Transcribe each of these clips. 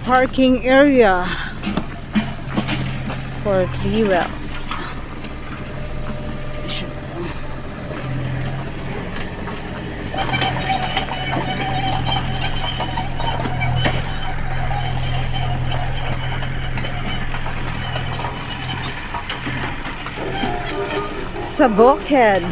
Parking area for three wells. Siya. Sa Bukid.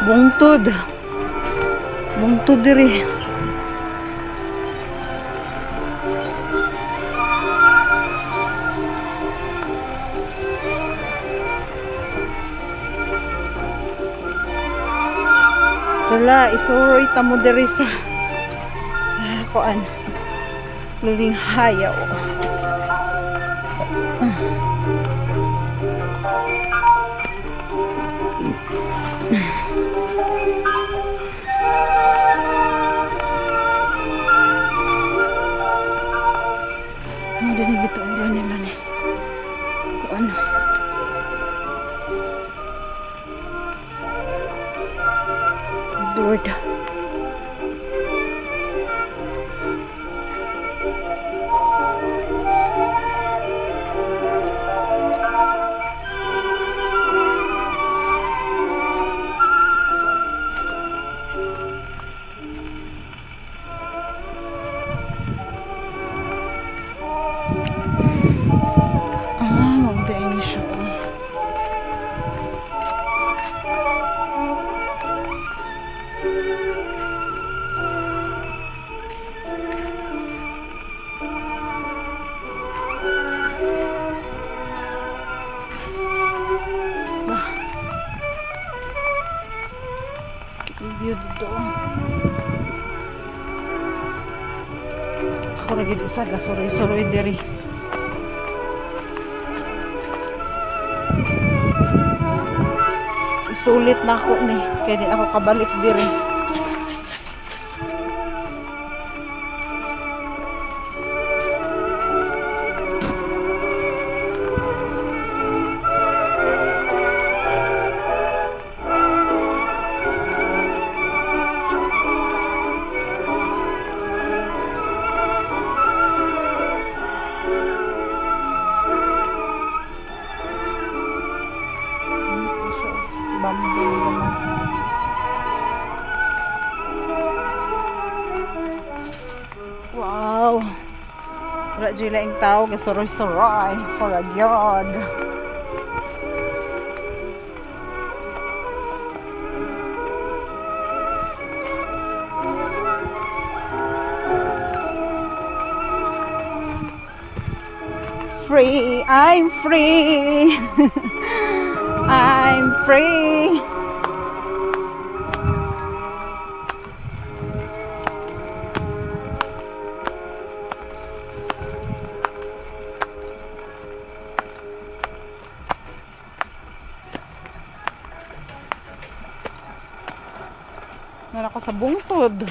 Bungtod. Bungtod diri. Tala, isuroy ta mo diri sa kuan. Luling hayaw. Ano din gituoran nila ni? Kuan. Lord. Ah, mao ni siya. Oh. Ah. View dito. Ako ra gid isa ga suroy-suroy diri. Isulit na ako ni kay di na ako kabalik diri. Bamboo naman. Wow. Wala dyan laing tao gasuroy-suroy for a gyud. Free, I'm free. I'm free. Meron ako sa bungtod.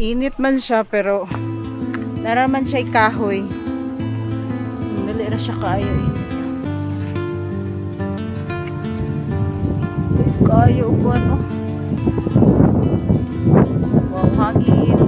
Init man siya, pero naraman siya kahoy. Dali ra siya kaayo init. Kaayo og ano. Wow, hangin.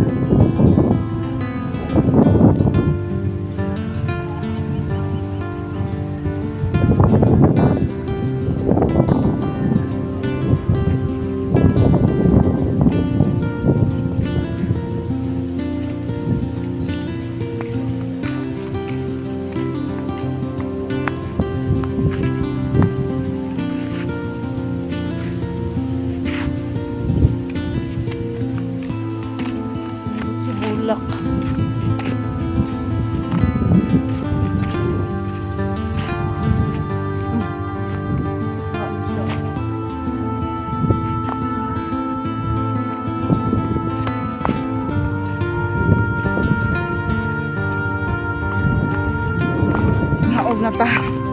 Na ta.